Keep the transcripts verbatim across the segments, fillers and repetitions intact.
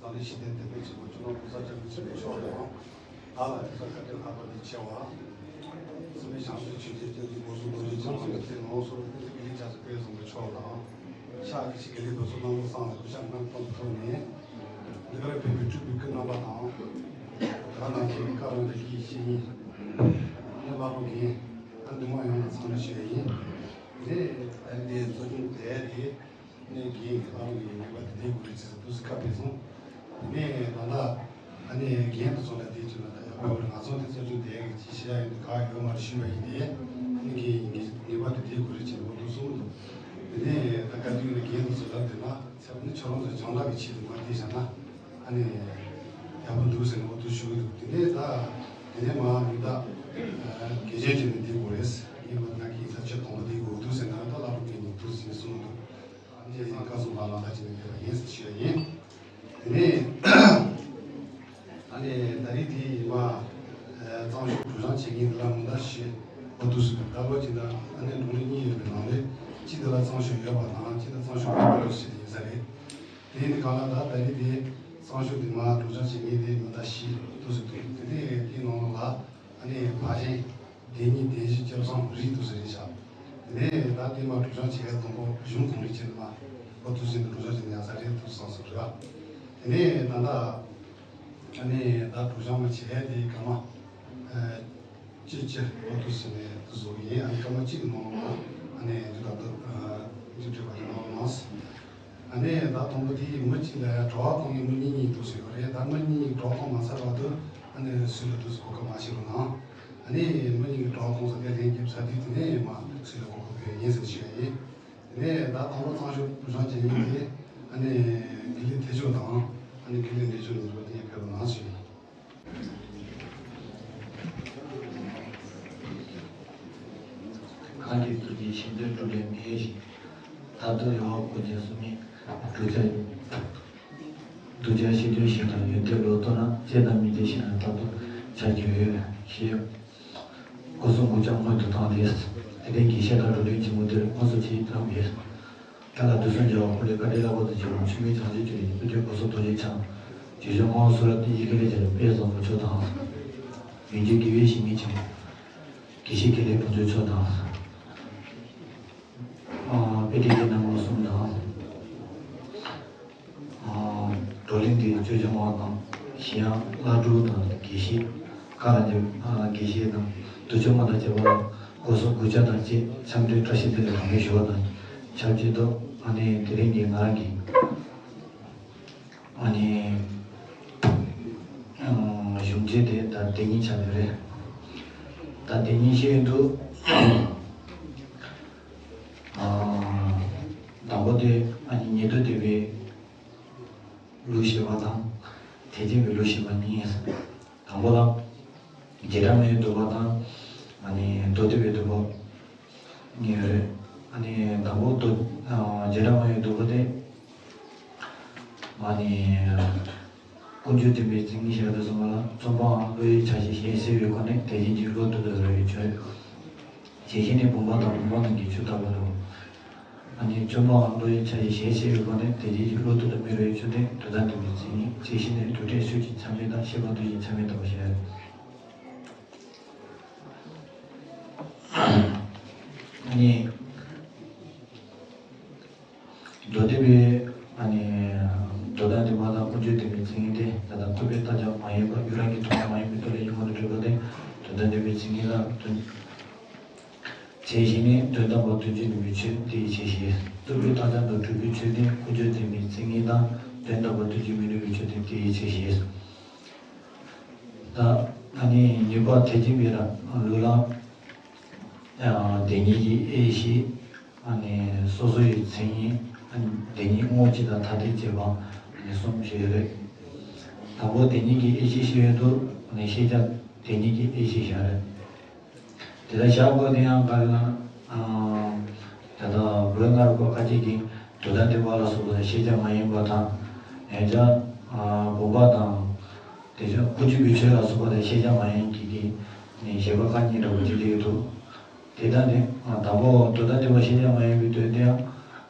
ཨ་ནི་ཤེས་ལྡན་དད་པའི་ཆེན་པོ་སྤྱི་ནོར་༸གོང་ས་༸སྐྱབས་མགོན་ཆེན་པོ་མཆོག་དང་། བདག་ལ་དེ་ཚོ་བཀའ་དྲིན་ལྷག་པ་དང་ཆེ་བ། བཙུན་མའི་བྱང་ཆུབ་མཆོད་ཅེས་བསྟན་འཛིན་སྒོ་གསུམ་རྡོ་རྗེ་འཆང་ལ་བརྟེན་ནས་སོགས་དེ་ཚོ་དགེ་ལེགས་ཆགས་སུ་དཔལ་བཟང་པོ་མཆོག་དང་། ཕྱག་གི་ཆེ་དགེ་ལེགས་དེ་ཚོ་རྣམ་པ་གསང་བ་སྐུ་ཕྱག་རྣམ་པ་ཐོག་ནས། འདི་གར་ཕེབས་པའི་སྤྲུལ་པའི་སྐུ་རྣམ་པ་དང་། དེ་ག་ནང་བཞིན་བཀའ་དང་བདེ་སྐྱིད་བཤེས་གཉེན། ནས་བླ་སློབ་རྒན། ཨ་འདུས་མང་ཡོངས་ལ་འཚམས་འདྲི་ཞུ་ཡ་ཡིན། དེ་ནས་ཨ་འདི་གཙོ་སྐྱོང་དེ་དེ། ནས་རྒན་གྱིས་བླ་སློབ་ཀྱི་ངེས་པར་དུ་བསྡད་དགོས་རེད་ཅེས་ཏུ་སི་ཁ་ཕེབས་སོང་། དེ་ནས་ད་ལྟ་ཨ་ནི་རྒན་དུ་ཚོ་ལ་བསྡད་ཀྱི་ན་ད་ཡག་པོ་རེད། ང་ཚོ་དེ་གཙོ་སྐྱོང་དེ་གི་ཅི་ཤེས་ཡ་ཡིན་དུ་ག་ཡོད་མ་རེད་ཞུས་པ་ཡིན་ཏེ། ཨ་ནི་རྒན་ངེས་ངེས་པར་དུ་བསྡད་དགོས་རེད་ཅེས་འོ་དུ་གསུངས་འདུག་དེ་ནས་ད་ག་དུས་ནས་རྒན་དུ་ཚོ་ལ་བསྡད་ན་ཚེ་ནི་ཁྱོད་རང་ཚོ་སྦྱང་བརྡར་གྱི་ཆེད་དུ་མ་བསྡད་བཞག་ན་ཨ་ནི་ཡག་པོ་འདུག་ཟེར་ནས་འོ་དུ་ཞུ་གི་འདུག་དེ་ནས་ད་དེ་ནས་མ་མི་ད་དགེ་ཆེ་ཆེ་ནས་བསྡད་དགོས་རེད། ངས་མ་ང་གི་ས་ཆ་གོང་མ་བསྡད་དགོས་འདུག་ཟེར་ན་ད་བླ་སློབ་རྒན་ནས་འདུག་ཟེར་ནས་གསུངས་འདུག་དེ་ཡང་བཀའ་གསུང་ལ་ལག་བསྟར་བྱས་ནས་ཕེབས་པ་ཡིན་ཞུ་ཡ་ཡིན། དེ་ནས་ཨ་ནི་ད་རེས་དེ་ཡིན་པ་གཙང་ཆུ་གྲུ་ཆང་བྱེད་མཁན་འདི་ལ་མུ་མཐའ་བཞི་འོ་འདུག་ཟེར་ད་ལོ་གཅིག་ན་ཨ་ནི་གྲོང་སྡེ་གཉིས་ཡོད་པའི་ནང་ནས་གཅིག་དེ་ལ་གཙང་ཆུ་ཡོད་པ་དང་གཅིག་ལ་གཙང་ཆུ་མེད་པ་ཞིག་ཡིན་ས་རེད། དེ་ཡིན་གང་ལ་ད་ད་རེས་དེ་གཙང་ཆུ་དེ་མ་གྲུ་ཆང་བྱེད་མཁན་དེ་མུ་མཐའ་བཞི་འདུག་ཟེར་འདུག་དེ་ནས་དེའི་ནང་ལ་ཨ་ནི་ཕ་ཆེན། དེ་ཉིད་བདེན་བཞི་སྐྱབས་སངས་རིགས་དུ་ཟེར་རེད་བཞག་དེ་ནས་ད་དེ་མ་གྲུ་ཆང་བྱེད་ཡ་དང་པོ་གཞུང་གོང་རིགས་ཆེན་མ་པོ་དུ་ཟིན་དུ་གྲུ་ཆང་བྱེད་ན་ཡ་ས་རེད་དུ་སངས་སུ་རེད། དེ་ནས་ད་ལྟ་ཨ་ནི་ད་གྲུ་ཆང་མ་བྱེད་ཡ་དེ་སྐར་མ་ཨ་གཅིག་གཅིག་པོ་དུ་ཟིན་ནས་དུ་བཟོ་གི་ཡིན། ཨ་ནི་སྐར་མ་གཅིག་གི་ནང་ལ་ཨ་ནི་དུ་ད་དུ་ཨ་དུ་བྲིས་པ་དེ་ནང་ལ་མ་སོང་། ཨ་ནི་ད་དང་པོ་དེ་མི་གཅིག་ལ་གྲོགས་གཏོང་གི་མི་གཉིས་གཉིས་འདུག་ཟེར་བ་རེད། ད་མི་གཉིས་གཉིས་གྲོགས་གཏོང་མ་ཚར་བར་དུ་ཨ་ནི་སུ་ལ་འདུག་གོ་སྐབས་མ་ཤེས་རོགས་གནང་། ཨ་ནི་མི་གཉིས་ཀྱི་གྲོགས་གཏོང་ས་དེ་ལན་རྒྱབ་ས་དུས་དེ་ནས་མ་སུ་ལ་གོ་སྐབས་ཕེབས་ཡིན་ཟེར་ཞུ་ཡ་ཡིན། དེ་ནས་ད་དང་པོ་གཙང་ཆུ་བུ་ཆང་བྱེད་མཁན་དེ་ཨ་ནི་དགེ་ལེགས་ཐེག་མཆོག་དང་ཨ་ནི་དགེ་ལེགས་འབྲས་ཆུང་གཉིས་པོ་དེ་ཕེབས་རོགས་གནང་ཞུ་ཡ་ཡིན། གང་གི་ཐུགས་ཀྱི་ཤིན་ཏུ་སྒྲུབ་པའི་མེ་ཞིག་ད་དུང་ཡོད་ཀུན་མཁྱེན་གསུང་ངེས་གྲུབ་ཆ་ཡིན། གདུལ་བྱ་ཤིན་ཏུ་ཞིག་དང་ཡོན་ཏན་ལོ་ཏོག་ན་བཅད་དང་མི་བཅད་ཞིག་ན་ད་དུང་ཆ་རྒྱུས་ཡོད་ཞེས་སྒོ་གསུམ་དགུ་ཆ་སྔོན་དུ་བཏང་སྟེ། དེ་རིང་གི་བཤད་གྲྭ་རུ་ལུས་ཀྱི་མུ་མཐུད་དངོས་སུ་ཆེས་བཏང་བས། ད་ལ་དུས་གསུམ་རྒྱལ་བ་ཀུན་ལས་བཀའ་དྲིན་བསླབ་པ་དང་བཅས་པ་ཆུ་མིག་བྱང་ཆུབ་ཀྱི་རིགས་ཀུན་གྱི་སྒོ་གསུམ་རྡོ་རྗེ་འཆང་། རྗེ་བཙུན་དབང་སུ་ར་ཏི་ཡི་གེ་ལས་ཀྱང་དཔལ་བཟང་པོ་མཆོག་དང་། མི་འགྱུར་དགེ་བའི་བཤེས་གཉེན་ཆེན་པོ། དགེ་བཤེས་དགེ་ལེགས་ཕུན་ཚོགས་མཆོག་དང་། ཨ་དཔེ་ཁྲིད་ཀྱི་རྣམ་ངོ་གསུམ་དང་། ཨ་བགྲོ་གླེང་དེ་ཆོས་སྐྱོང་བ་དང་། གཞན་ཡང་བླ་སྤྲུལ་དང་དགེ་བཤེས། ཁ་ར་འདེབས་ཨ་དགེ་བཤེས་དང་དུ་ཆུང་མ་དང་བཅས་པ་ལ་སྒོ་གསུམ་དགུ་ཆ་དང་བཅས་འཆམ་མཐུན་བཀྲ་ཤིས་བདེ་ལེགས་གྲངས་མེད་ཞུ་བ་དང་ཆབས་ཅིག་ཏུ་ཨ་ནི་དེ་རིང་གི་ང་རང་གི་ཨ་ནི་ཨ་གཞུང་ཆེན་དེ་ད་དེ་ཉིད་ཆགས་ཡོད་རེད། ད་དེ་ཉིད་ཤེས་ཡོན་དུ་ཨ་དང་པོ་དེ་ཨ་ནི་ཉན་ཐོས་སྡེ་པའི་ལུགས་ཤེས་པ་དང་། ཐེག་ཆེན་པའི་ལུགས་ཤེས་པ་གཉིས། དང་པོ་ལ་བྱེ་བྲག་སྨྲ་བའི་སྡུད་པ་དང་། ཨ་ནི་མདོ་སྡེ་པའི་སྡུད་པ་གཉིས་ཡོད་རེད། ཨ་ནི་དང་པོ་མདོ་ཨ་བྱེ་བྲག་སྨྲ་བའི་སྡུད་པ་དེ། ཨ་ནི་ཀུན་སྤྱོད་བདེན་པའི་མཚན་ཉིད་བཤད་དུ་སོང་བ་ལ། རྩོམ་པའམ་བློ་ཡི་ཆ་ཤས་གཞན་སེལ་བའི་སྒོ་ནས་དེ་བཞིན་གྱི་བློ་ལྟོ་ལྡིར་བའི་ཆོས། ཇི་ཞིག་ནི་བུམ་པ་དང་བུམ་པ་ནང་གི་ཆུ་ལྟ་བུ་དང་། ཨ་ནི་བཅོམ་པའམ་བློ་ཡི་ཆ་ཡི་ཞལ་ཕྱེ་བའི་སྒོ་ནས་དེ་རྗེས་ཀྱི་བློ་ལྟོ་ལ་སྨིན་རོའི་ཆུ་དེ་དོན་དམ་བདེན་པའི་མཚན་ཉིད། ཇི་ཞིག་ནི་རྡུལ་ཕྲན་སུལ་གྱིས་ཆ་མེད་དང་ཤེས་པ་རྡུལ་གྱིས་ཆ་མེད་ལྟ་བུ་ཞེས། ཨ་ནི་མདོ་སྡེ་པའི་ཨ་ནི་མདོ་དང་ལྡན་པ་དང་ཀུན་སྤྱོད་བདེན་པའི་མཚན་ཉིད་དེ། ད་ལྟ་ཁོ་པའི་རྟགས་ཀྱང་མ་ཡིན་པ་ཡུལ་རང་གི་ཐོག་མ་མ་ཡིན་པའི་ཐོག་ལས་ཡུལ་ངོ་ནས་གྲུབ་པ་དེ་དོན་དམ་བདེན་པའི་མཚན་ཉིད་ལ་དོན། ཇི་ཞིག་ནི་དོན་དམ་པར་དོན་བྱེད་ནུས་པའི་ཆོས་དེ་ཡི་ཆེ་ཞེས། རྟོག་པའི་རྟགས་ཀྱང་དང་གྲུབ་པའི་ཆོས་ནི་ཀུན་སྤྱོད་བདེན་པའི་མཚན་ཉིད་དང་དོན་དམ་པར་དོན་བྱེད་མི་ནུས་པའི་ཆོས་དེ་དེ་ཡི་ཆེ་ཞེས། ད་ཨ་ནི་ནུས་པ་ཐེག་ཆེན་པའི་རང་ལུགས་ལ་ཨ་བདེན་གཉིས་ཀྱི་དབྱེ་ཞིབ། ཨ་ནི་སོ་སོ་ཡི་མཚན་ཉིད། ཨ་ནི་བདེན་གཉིས་དངོས་གཅིག་དང་ཐ་དད་བྱེད་པ་ཨ་ནི་གསུམ་ཞིག་རེད། དང་པོ་བདེན་གཉིས་ཀྱི་དབྱེ་ཞིབ་ཞིག་ཡོད་དུས་ཨ་ནི་ཤེས་བྱ་བདེན་གཉིས་ཀྱི་དབྱེ་ཞིབ་བཞག་རེད། དེ་ལ་བཞག་དགོས་དེ་ཡང་ག་རེ་ལ། ད་ལྟ་བོད་སྔ་རབས་ཁ་ཅིག་གིས་དོན་དམ་བདེན་པ་ལ་སོགས་པ་དང་ཤེས་བྱ་མ་ཡིན་པ་དང་། ཡང་བསྐྱར་བུམ་པ་དང་། དེ་བཞིན་ཀུན་རྫོབ་ཀྱི་ཆོས་ལ་སོགས་པ་དང་ཤེས་བྱ་མ་ཡིན་གྱི་གི་ནས་བཞེད་པ་ཁག་གཉིས་འདྲ་བོ་ཅིག་སླེབས་འདུག་དེ་ལྟར་ནི་དང་པོ་དོན་དམ་བདེན་པ་ཤེས་བྱ་མ་ཡིན་པའི་དོན་དེ་ཡང་།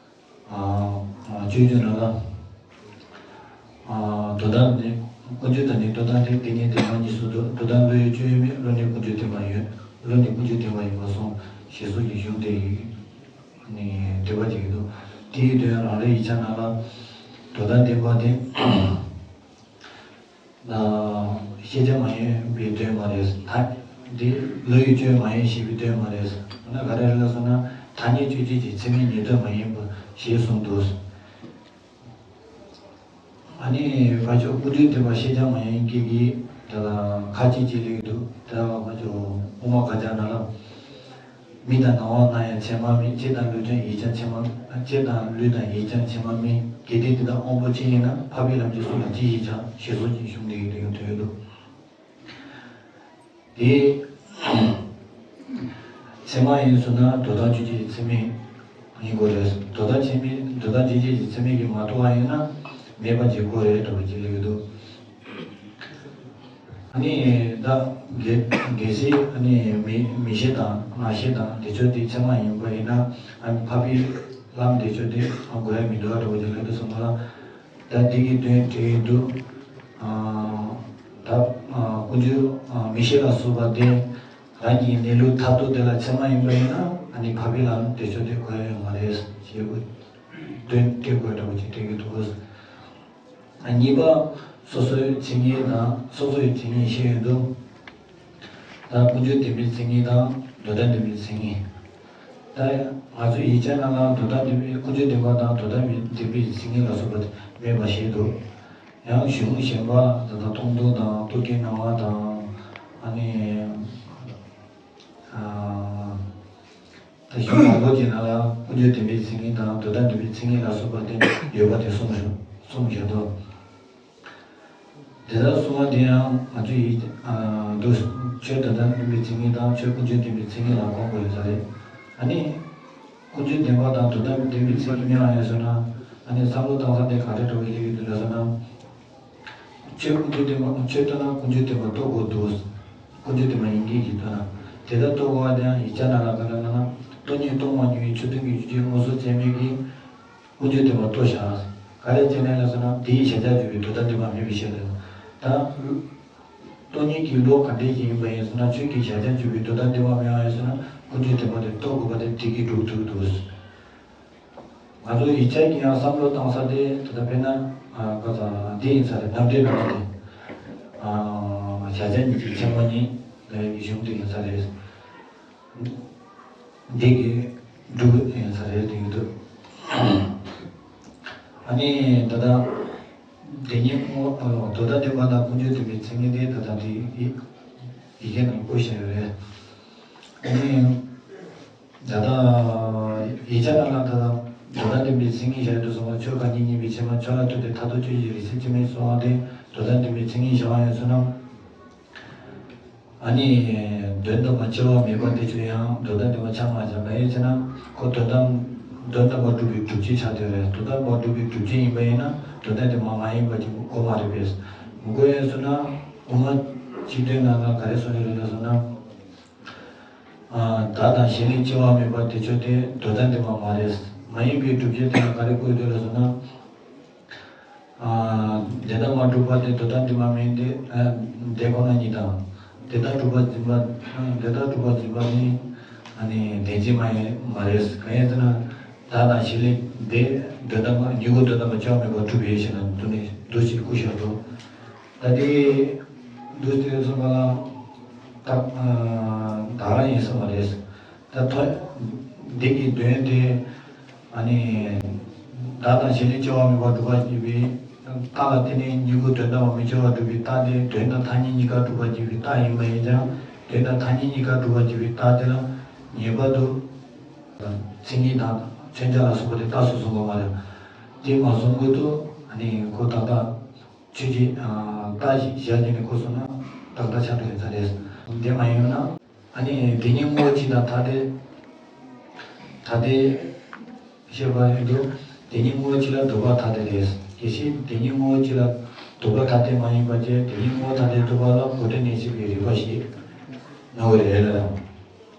ཨ་ཨ་སྤྱོད་འཇུག་ནང་ལ། དོན་དམ་ནི་ཀུན་འབྱུང་དང་ནི་དོན་དམ་ནི་དེ་ཉིད་དེ་སྣང་གཉིས་སུ་འདུ། དོན་དམ་བློ་ཡི་སྤྱོད་ཡུལ་མེད། བློ་ནི་ཀུན་འབྱུང་དེ་མ་ཡིན། བློ་ནི་ཀུན་འབྱུང་དེ་མ་ཡིན་པར་གསུངས། ཞེས་སོགས་ཀྱི་གཞུང་དེ་ཡིན། ནི་འགྲེལ་པ་ཅིག་འདུག་དེའི་དོན་རང་རེའི་ཡིག་ཆ་ནང་ལ་དོན་དམ་བདེན་པ་དེ། ཤེས་བྱ་མ་ཡིན་པའི་དོན་མ་རེད། ད་འདི་བློ་ཡི་སྤྱོད་མ་ཡིན་ཞེས་པའི་དོན་མ་རེད། ན་ག་རེ་རེད་ལ་སོང་ན་ཐ་སྙད་དཔྱོད་བྱེད་ཀྱི་ཚད་མའི་ཉེར་འགྲོས་མ་ཡིན་པ་ཞེས་གསུངས་འདུག་ཨ་ནི་ཕ་ཆོས་ཀུན་འབྱུང་བདེན་པ་ཤེས་བྱ་མ་ཡིན་སྐད་ཀྱིས་དེ་ལ་ཁ་ཅིག་ཅིག་ལེགས་འདུག་དེ་ལ་ཕ་ཆོས་དབུ་མ་དཀར་ཆག་ནང་ལ། མི་དང་ནམ་བར་སྣང་ཡང་ཚད་མ་མེད། ལྕེ་དང་ལུས་དང་ཡིད་ཀྱང་ཚད་མ། ལྕེ་དང་ལུས་དང་ཡིད་ཀྱང་ཚད་མ་མེད། གལ་ཏེ་དེ་ལྟར་དབང་པོ་ཅན་ཡིན་ན། འཕགས་པའི་ལམ་གྱིས་སུ་ལ་ཅི་ཞིག་བྱ། ཞེས་སོགས་ཀྱི་གཞུང་འདི་ཡི་དོན་ཡོད་དོ། དེ་ཚད་མ་ཡིན་ཟེར་ན་དོན་དམ་དཔྱོད་བྱེད་ཀྱི་ཚད་མ་ཡིན་དགོས་རེད། དོན་དམ་ཚད་མ། དོན་དམ་དཔྱོད་བྱེད་ཀྱི་ཚད་མ་གིས་མ་རྟོགས་པ་ཡིན་ན་མེད་པ་ཅིག་དགོས་རེད་འདྲ་བོ་ཅིག་ལབ་ཀྱི་འདུག་ཨ་ནི་ད་གལ་གལ་སྲིད་ཨ་ནི་མིག་མིག་ཤེས་དང་རྣ་ཤེས་དང་དེ་ཚོ་དེ་ཚད་མ་ཡིན་པ་ཡིན་ན། ཨ་ནི་འཕགས་པའི་ལམ་དེ་ཚོ་དེ་དགོས་ཡ་མི་འདུག་འདྲ་བོ་ཅིག་ལབ་འདུག་སོང་ཙང་། ད་འདི་གི་དོན་དེ་འདུག་ཨ་ད་ཨ་ཀུན་འབྱུང་ཨ་མིག་ཤེས་ལ་སོགས་པ་དེ་རང་གི་གནས་ལུགས་མཐར་ཐུག་དེ་ལ་ཚད་མ་ཡིན་པ་ཡིན་ན། ཨ་ནི་འཕགས་པའི་ལམ་དེ་ཚོ་དེ་དགོས་ཡ་ཡོད་མ་རེད་ཞེས་དོན་དེ་དགོས་འདྲ་བོ་ཅིག་སྟོན་གྱི་འདུག་གཉིས་པ། སོ་སོའི་མཚན་ཉིད་དང་སོ་སོ་ཡི་མཚན་ཉིད་བཤད་ཡོད་དོ། ད་ཀུན་འབྱུང་བདེན་པའི་མཚན་ཉིད་དང་དོན་དམ་བདེན་པའི་མཚན་ཉིད། ད་ང་ཚོའི་ཡིག་ཆ་ནང་ལ་དོན་དམ་བདེན་པའི། ཀུན་འབྱུང་བདེན་པ་དང་དོན་དམ་བདེན་པའི་མཚན་ཉིད་ལ་སོགས་པ་མེད་པ་བཤད་འདུག་ཡང་གཞུང་གཞན་པ་ད་ལྟ་སྟོང་ཐུན་དང་རྟོག་གེའི་སྣང་བ་དང་། ཨ་ནི། ཨ། ད་གཞུང་མང་པོ་ཅིག་ནང་ལ་ཀུན་འབྱུང་བདེན་པའི་མཚན་ཉིད་དང་དོན་དམ་བདེན་པའི་མཚན་ཉིད་ལ་སོགས་པ་དེ་ཡོད་པ་དེ་གསུངས་བཞག་གསུངས་བཞག་འདུག་དེ་ལྟར་གསུངས་པ་དེ་ཡང་ང་ཚོས་ཡིད། ཨ། འདུག་ཆོས་དོན་དམ་བདེན་པའི་མཚན་ཉིད་དང་ཆོས་ཀུན་འབྱུང་བདེན་པའི་མཚན་ཉིད་ལ་གོ་དགོས་ཡོད་ས་རེད། ཨ་ནི། ཀུན་འབྱུང་བདེན་པ་དང་དོན་དམ་བདེན་པའི་མཚན་ཉིད་མེད་པ་ཡིན་ཟེར་ན། ཨ་ནི་བསམ་བློ་བཏང་ས་དེ་ག་རེ་འདྲ་བོ་ཞིག་ཡོད་འདུག་ལབ་ཟེར་ན། ཆོས་ཀུན་འབྱུང་བདེན་པ། ཆོས་ལྟར་ན་ཀུན་འབྱུང་བདེན་པ་རྟོགས་དགོས་འདུག་ཀུན་འབྱུང་བདེན་པ་ཡིན་གྱི་ཡིན་གྱི་ལྟར་ན། དེ་ལྟར་རྟོགས་དགོས་པ་དེ་ཡང་ཡིག་ཆ་ནང་ལ་ག་རེ་ལབ་ན། སྟོང་ཉིད་རྟོགས་མ་མྱོང་བའི་ཆོས་མཐུན་གྱི་རྒྱུ་རྐྱེན་མངོན་སུམ་ཚད་མས་ཀྱིས་ཀུན་འབྱུང་བདེན་པ་རྟོགས་བཞག་ག་རེ་བྱས་ནས་ལབ་ཟེར་ན། དེའི་གཞལ་བྱ་བརྗོད་པའི་དོན་དམ་བདེན་པ་མེད་པའི་ཕྱིར་ལ། ད་སྟོང་ཉིད་ཀྱི་བློ་ག་འདྲ་ཞིག་ཡིན་པ་ཡིན་ཟེར་ན། ཆོས་ཀྱི་གཞལ་བྱ་བརྗོད་པའི་དོན་དམ་བདེན་པ་མེད་པ་ཡིན་ཟེར་ན། ཀུན་འབྱུང་བདེན་པ་དེ་རྟོགས་དགོས་པ་དེ་དེ་གིས་གྲུབ་ཐུབ་འདུག་ང་ཚོ་ཡིག་ཆ་གི་ཡང་བསམ་བློ་བཏང་ས་དེ་ད་ལྟ་དཔེར་ན། ཨ། ག་ས་འདི་ཡིན་ས་རེད། རྣམ་འགྲེལ་ནང་དེ། ཨ། གཞལ་བྱ་ཉིད་ཀྱི་ཚད་མ་ཉིད་ལབ་ཡག་གི་གཞུང་དེ་ཡིན་ས་རེད། འདི་གི་འབྲུ་ཡིན་ས་རེད་དེ་ཡིན་འདུག་ཨ་ནི་ད་ལྟ་དེ་ཉིད་དངོས། ཨ། དོན་དམ་བདེན་པ་དང་ཀུན་འབྱུང་བདེན་པའི་མཚན་ཉིད་དེ་ད་ལྟ་འདི་ཡི་ཡི་གེ་ནང་བཀོད་བཞག་ཡོད་རེད། ཨ་ནི། ད་ལྟ་ཡིག་ཆ་ནང་ལ་ད་ལྟ་དོན་དམ་བདེན་པའི་མཚན་ཉིད་བཞག་ཡོད་དུ་སོང་བ། ཆོས་གང་ཉིད་རྙེད་པའི་ཕྱིར་མ། ཆོས་ལ་ལྟོས་ཏེ་མཐར་ཐུག་དཔྱོད་བྱེད་ཀྱི་རིགས་ཚད་ཅིག་མིན་གསུངས་པ་དེ་དོན་དམ་བདེན་པའི་མཚན་ཉིད་བཞག་པ་ཡིན་ཟེར་ན། ཨ་ནི་དོན་དམ་པར་སྐྱེ་བ་མེད་པ་དེ་ཚོ་ཡང་དོན་དམ་བདེན་པ་ཆགས་མ་ཆགས། གང་ཡིན་ཟེར་ན་ཁོ་དོན་དམ་དོན་དམ་པར་གྲུབ་པའི་སྒྲུབ་བྱེད་ཆགས་བསྡད་རེད། དོན་དམ་པར་གྲུབ་པའི་སྒྲུབ་བྱེད་ཡིན་པ་ཡིན་ན་དོན་དམ་བདེན་པ་མ་ཡིན་པ་ཅིག་གོ་མ་རེད་པས། མི་གོ་ཡིན་ཟེར་ན་དབུ་མ་སྤྱི་དོན་ནང་ལ་ག་རེ་གསུངས་ཡོད་རེད་ལབ་ཟེར་ན། ཨ། བདག་དང་གཞན་ལས་སྐྱེ་བ་མེད་པ་དེ་ཚོ་དེ་དོན་དམ་བདེན་པ་མ་རེད། མ་ཡིན་པའི་སྒྲུབ་བྱེད་དེ་ལ་ག་རེ་བཀོད་འདུག་ལབ་ཟེར་ན། ཨ། དེ་ལྟར་མ་གྲུབ་པ་དེ་དོན་དམ་བདེན་པ་མིན་ཏེ། ཨ། དེ་ཁོ་ན་ཉིད་དང་། དེ་ལྟར་གྲུབ་པ་འཛིན་པ། ཨ། དེ་ལྟར་གྲུབ་པ་འཛིན་པ་ནི། ཨ་ནི་བདེན་བཞི་མ་ཡིན་མ་རེད། གང་ཡིན་ཟེར་ན། བདག་དང་གཞན་ལས་དེ་དོན་དམ་པ། མྱུ་གུ་དོན་དམ་པར་སྐྱེ་བ་མེད་པར་གྲུབ་པའི་ཕྱིར་ན་འདུག་ནི་འདུག་ཅེས་བཀོད་བཞག་འདུག་ད་དེ་འདུག་སྟེ་གསུངས་པ་ལ། ད་ཨ་བདག་རང་ཡིན་ས་མ་རེད། ད་ཐོ་འདི་གི་དོན་དེ། ཨ་ནི་བདག་དང་གཞན་ལས་སྐྱེ་བ་མེད་པར་གྲུབ་པར་བྱེད་པའི་རྟགས་ལ་བརྟེན་ནས་མྱུ་གུ་དོན་དམ་པར་མི་སྐྱེ་བར་སྒྲུབ་པའི་རྟགས་དེ་དོན་དང་ཐ་སྙད་གཉིས་ཀར་གྲུབ་པར་བྱེད་པའི་རྟགས་ཡིན་པ་ཡིན་ཀྱང་། དོན་དང་ཐ་སྙད་གཉིས་ཀར་གྲུབ་པར་བྱེད་པའི་རྟགས་དེ་ལ་ངེས་པར་དུ་མཚན་ཉིད་དང་མཚོན་བྱ་ལ་སོགས་པ་དེ་རྟགས་སུ་བཟུང་དགོས་མ་རེད། དེ་མ་བཟུང་གོང་དུ་ཨ་ནི་ཁོ་ཏག་ཏག་ཆོས་ཀྱི་རྟགས་ཤིག་བཞག་བྱས་ནས་བཀོད་སོང་ན་ཏག་ཏག་ཆགས་འགྲོ་ཡིན་ས་རེད། དེ་མ་ཡིན་ན། ཨ་ནི་དེ་ཉིད་དངོས་པོ་གཅིག་དང་ཐ་དད། ཐ་དད་བཤད་པ་ཡིན་དུས། དེ་ཉིད་དངོས་པོ་གཅིག་ལ་ལྡོག་པ་ཐ་དད་རེད། གལ་སྲིད་དེ་ཉིད་དངོས་པོ་གཅིག་ལ་ལྡོག་པ་ཐ་དད་མ་ཡིན་པ་བྱས། དེ་ཉིད་དངོས་པོ་ཐ་དད་སྒྲུབ་པ་ལ་གོ་དོན་གནས་བྱེད་པའི་རིགས་པ་ཞིག་ནོར་བ་རེད་ལ།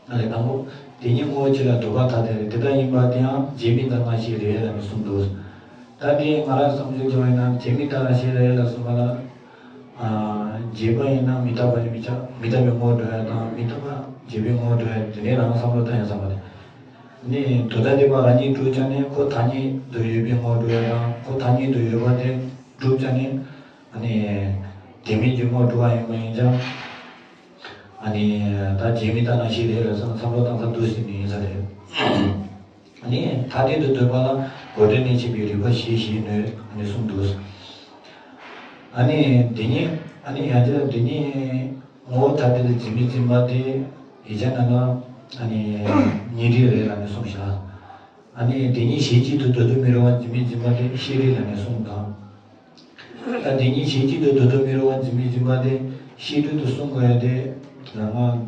ཨ་ནི་དང་པོ། དེ་ཉིད་དངོས་པོ་གཅིག་ལ་ལྡོག་པ་ཐ་དད་རེད། དེ་ལྟར་ཡིན་པ་དེའང་རྗེས་མི་འདང་ང་ཞིག་རེད་ལ་ནི་གསུངས་འདུག་ད་དེ་ང་རང་བསམ་ཚུལ་བྱུང་བ་ཡིན་ན་བྱས་མི་རྟག་ལ་ཤེས་རེད་ལ་སོང་བ་ལ། ཨ། བྱས་པ་ཡིན་ན་མི་རྟག་པ་ནི་མི་ཆགས། མི་རྟག་པའི་ངོ་བོ་འགྲོ་ཡ་དང་མི་རྟག་པ་བྱས་པའི་ངོ་བོ་འགྲོ་ཡ་དེ་ནས་རང་བསམ་བློ་བཏང་ཡ་བསམ་པ་རེད། ནི་དོན་དམ་བདེན་པ་རང་ཉིད་གྲུབ་ཀྱང་ནི་ཁོ་ཐ་སྙད་དུ་ཡོད་པའི་ངོ་བོ་འགྲོ་ཡ་དང་ཁོ་ཐ་སྙད་དུ་ཡོད་པ་དེ་གྲུབ་ཀྱང་ནི། ཨ་ནི། དེ་མིན་གྱི་ངོ་བོ་འགྲོ་བ་ཡིན་པ་ཡིན་ཀྱང་། ཨ་ནི། ད་བྱས་མི་རྟག་ན་ཤེས་རེད་ལ་སོང་བསམ་བློ་བཏང་ས་འདུག་ཟེར་ནི་ཡིན་ས་རེད། ཨ་ནི་ཐ་དད་དུ་འདོད་པ་ལ་གོ་འབྲེལ་ནས་བྱས་པའི་རིགས་པ་ཞེས་བྱའི་སྣོད་ཨ་ནི་གསུངས་འདུག་ཨ་ནི་དེ་ཉིད་ཨ་ནི་ཡང་བསྐྱར་དེ་ཉིད་ངོ་བོ་ཐ་དད་དུ་འཛིན་མི་འཛིན་པ་དེ་ཡིག་ཆ་ནང་ལ་ཨ་ནི་ཉེ་རིགས་རེད་ལ་ནི་གསུངས་བཞག་ཨ་ནི་དེ་ཉིད་གཞན་གཅིག་ཏུ་འདོད་དུ་མི་རུང་བ་འཛིན་མི་འཛིན་པ་དེ་ཤེས་རིག་ལ་ནི་གསུངས་དང་། ད་དེ་ཉིད་གཞན་གཅིག་ཏུ་འདོད་དུ་མི་རུང་བ་འཛིན་མི་འཛིན་པ་དེ་ཤེས་རིག་ཏུ་གསུང་དགོས་ཡ་དེ་རང་ང་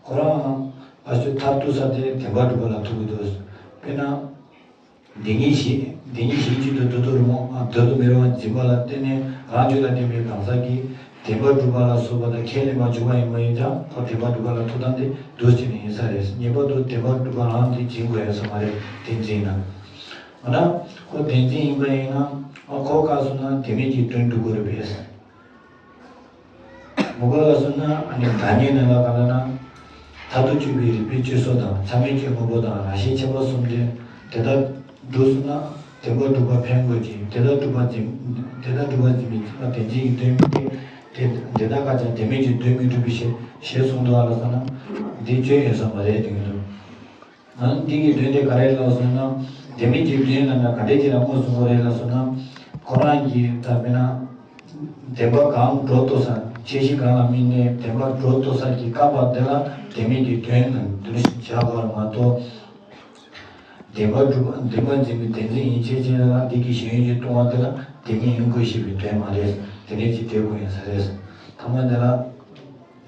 ཁོ་རང་ཨ་ཤོད་མཐར་ཐུག་ས་དེ་བདེན་པར་གྲུབ་པ་ལ་ཐུག་གི་འདུག་དཔེར་ན། འདི་ཉིད་གཞན་འདི་ཉིད་གཞན་གཅིག་ཏུ་འདོད་དུ་རུང་བ་འདོད་དུ་མི་རུང་བ་འཛིན་པ་ལ་བརྟེན་ནས་རང་རྒྱུད་ལ་ལྡན་པའི་གང་ཟག་གིས་བདེན་པར་གྲུབ་པ་ལ་སོགས་པ་དང་ཁས་ལེན་པར་འགྱུར་བ་ཡིན་པ་ཡིན་ཀྱང་ཁོ་བདེན་པར་གྲུབ་པ་ལ་ཐུག་སྟངས་དེ་འདུག་ཅེས་ནི་ཡིན་ས་རེད། ངེས་པར་དུ་བདེན་པར་གྲུབ་པ་རང་དེ་འཛིན་དགོས་ཡ་ས་མ་རེད། བདེན་འཛིན་ན། འོ་ན་ཁོ་བདེན་འཛིན་ཡིན་པ་ཡིན་ན་ཨ་ཁོ་སྐབས་སུ་ན་དེ་མིན་གྱི་དོན་སྒྲུབ་དགོས་རེད་པས། མུ་ག་ལ་སོང་ན་ཨ་ནི་བདག་ཉིད་ནི་ལ་ག་ལ་ན། མཐར་ཐུག་དཔྱོད་པའི་རིགས་པའི་སྤྱོད་ཚུལ་དང་མཚམས་མེད་ཀྱི་དངོས་པོ་དང་རང་བཞིན་ཁྱད་པར་གསུམ་སྟེ་དེ་ལྟར་སྒྲུབ་སོང་ན་བདེན་པར་གྲུབ་པ་འཕེན་དགོས་ཀྱི་དེ་ལྟར་གྲུབ་པ་འཛིན་དེ་ལྟར་གྲུབ་པ་འཛིན་པའི་བདེན་འཛིན་གྱི་དོན་སྨིན་ཏེ་དེ་དེ་ལྟར་ཀ་ཅང་བདེན་མེད་ཀྱི་དོན་མི་འགྲུབ་པའི་ཞེས་ཞེས་གསུངས་འདུག་ཨ་ལ་སོང་ན་འདི་སྐྱོན་ཡོད་ས་མ་རེད་དེ་གི་འདུག་ཨ་འདི་གི་དོན་དེ་ག་རེ་ལབ་སོང་ན། བདེན་མེད་ཀྱི་དོན་ལབ་ན་ག་འདྲས་ཅིག་ལ་དངོས་སུ་གོ་རེད་ལབ་སོང་ན། ཁོ་རང་གིས་ད་དཔེར་ན། བདེན་པ་གང་སྒྲོ་བཏགས་ས། ཁྱད་གཞི་གང་ལ་དམིགས་ནས་བདེན་པ་སྒྲོ་བཏགས་ས་ཀྱི་བཀག་པ་དེ་ལ་བདེན་མེད་ཀྱི་དོན་ལ་འདི་འདྲ་ཞིག་བྱ་དགོས་རེད་མ་གཏོགས། བདེན་པ་སྒྲུབ་བདེན་པ་འཛིན་པའི་བདེན་འཛིན་ཡིན་ཕྱིར་ཅེས་ལ་འདི་གི་ཞེན་ཡུལ་གྱི་ལྟུང་བ་དེ་ལ་བདེན་ངེས་ཡིན་དགོས་ཞེས་པའི་དོན་མ་རེད། དེ་འདྲས་ཅིག་འགྲེལ་དགོས་ཡིན་ས་རེད། ཐ་མ་འདི་ལ།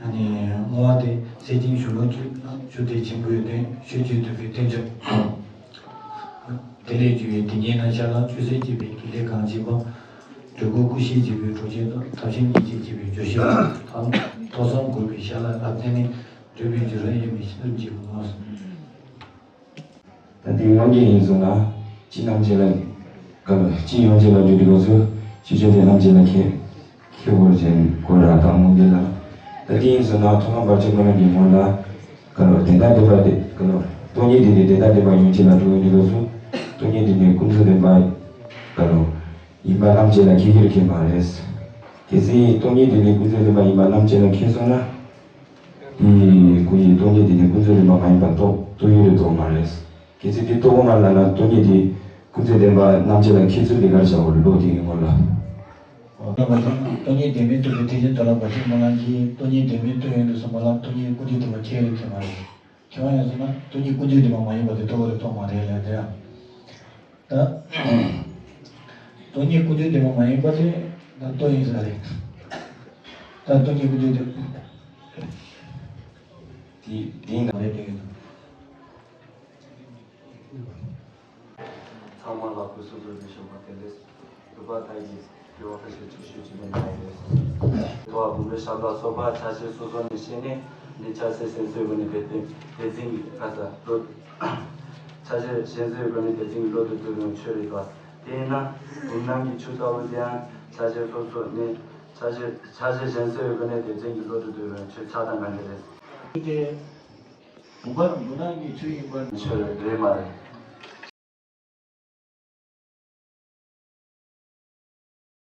ཨ་ནི་བསྔོ་བ་དེ་སེར་ཆེན་ཞུ་ལོ་བཅུ་བཅུ་དེ་ཆེན་པོའི་དོན་ཆོས་ཀྱི་བསྟན་པའི་རྟེན་འབྱུང་། དེ་ལས་རྒྱུ་བའི་དེ་ཉིད་རྣམ་གཞག་ལ་ཆོས་སེམས་བསྐྱེད་པའི་དགེ་ལེགས་གང་ཆེན་པོ། འབྲས་བུ་ཀུན་ཤེས་བསྐྱེད་པའི་གྲོགས་ཆེན་དང་ཐབས་ཤེས་ཉིད་ཅེས་བསྐྱེད་པའི་བརྗོད་བྱ་དང་ཐོས་བསམ་དགོས་པའི་ཞལ་ལ་ལ་བརྟེན་ནས་འདོད་པའི་འགྱུར་བ་ཡོད་མེད་ཤེས་རབ་ཀྱི་ངོ་བོ། ད་དེ་དབང་གིས་ཡིན་གསུངས་ན། ཅི་རྣམ་བཅད་ལ། ག་ལ་ཅི་ཡོང་བྱེད་ལ་འདུས་ཏེ་ལོ་ཚོད། ཅི་བྱེད་དེ་རྣམ་བཅད་ལ་ཁྱེད། ཁྱེད་བོར་ཅན་གོ་ར་དང་མོ་འདི་ལ། ད་དེ་ཡིན་གསུངས་ན་ཐོག་མ་བར་ཆད་མ་ལ་གི་སྔོན་ལ། ག་ལ་དེ་དག་འདོད་པ་དེ་ག་ལ། སྟོང་ཉིད་དེ་ནི་དེ་དག་འདོད་པ་ཡོང་བྱེད་ལ་འགྲོ་འདུས་ཏེ་ལོ་ཚོད། སྟོང་ཉིད་དེ་ནི་ཀུན་རྫོབ་བདེན་པ། ག་ལ། ཡིན་པ་རྣམ་བཅད་ལ་ཁྱེད་ཁྱེད་ཁྱེད་མ་རེད། གལ་སྲིད་སྟོང་ཉིད་དེ་ནི་ཀུན་རྫོབ་བདེན་པ་ཡིན་པ་རྣམ་བཅད་ལ་ཁྱེད་སོང་ན། དེ་ཀུན་གྱི་སྟོང་ཉིད་དེ་ནི་ཀུན་རྫོབ་བདེན་པ་མ་ཡིན་པ་རྟོགས་རྟོགས་ཡུལ་རེད་དོ་མ་རེད། གལ་སྲིད་དེ་རྟོགས་པ་མ་ལ་ན་སྟོང་ཉིད་དེ་ཀུན་རྫོབ་བདེན་པ་རྣམ་བཅད་ལ་ཁྱེད་ཚུལ་དེ་གར་བྱའོ་ལོ་དེ་ཡིན་ངོ་ལ། སྟོང་ཉིད་བདེན་མེད་རྟོགས་པའི་ཐེག་ཆེན་དོན་ལ་བར་ཆད་མ་ལ་གིས་སྟོང་ཉིད་བདེན་མེད་རྟོགས་ཡོང་དུས་སུ་མ་ལ་སྟོང་ཉིད་ཀུན་རྫོབ་བདེན་པ་ཁྱེད་ཡོད་ཁྱེད་མ་རེད། ཁྱེད་རང་ཡང་ཟེར་ན་སྟོང་ཉིད་ཀུན་རྫོབ་བདེན་པ་མ་ཡིན་པ་དེ་རྟོགས་རེད་རྟོགས་མ་རེད་ལས་དེ་ཡང་། ད། སྟོང་ཉིད་ཀུན་རྫོབ་བདེན་པ་མ་ཡིན་པ་དེ་ད་རྟོགས་ཡིན་ས་རེད། ད་སྟོང་ཉིད་ཀུན་རྫོབ་བདེན་པ། དེ་དེ་ཡིན་ན་རེད་དེ་ཡིན། ཚང་མ་ལ་སྐུ་གཟུགས་བཟོས་ནས་བཞུགས་པ་དེ་ལས་སྒྲུབ་པ་དག་གིས་དགེ་བ་བཀྲ་ཤིས་བཅུ་བཞི་བཅུ་མེད་པ་ཡིན། དོ་བ་བུམ་པའི་ཞབས་ལ་སོགས་པ་ཆ་ཤས་སོ་སོ་ནས་བཤད་ནས་འདི་ཆ་ཤས་གཞན་སོའི་སྒོ་ནས་དེ་དེ་དེ་འཛིན་གྱི་ག་ས་བློ། ཆ་ཤས་གཞན་སོའི་སྒོ་ནས་དེ་འཛིན་གྱི་བློ་དེ་འདོད་ཡོང་ཆོས་རེད་པ། དེས་ན་བུམ་སྣང་གི་ཆོས་ལྟ་བུ་དེའང་ཆ་ཤས་སོ་སོ་ནས་ཆ་ཤས་ཆ་ཤས་གཞན་སོའི་སྒོ་ནས་དེ་འཛིན་གྱི་བློ་དེ་འདོད་ཡོང་ཆོས་ཆགས་སྡང་གང་གི་རེད། དེ། བུམ་པ་བུམ་སྣང་གི་ཆོས་ཡིན་པར། ཆོས་རེད་མ་རེད།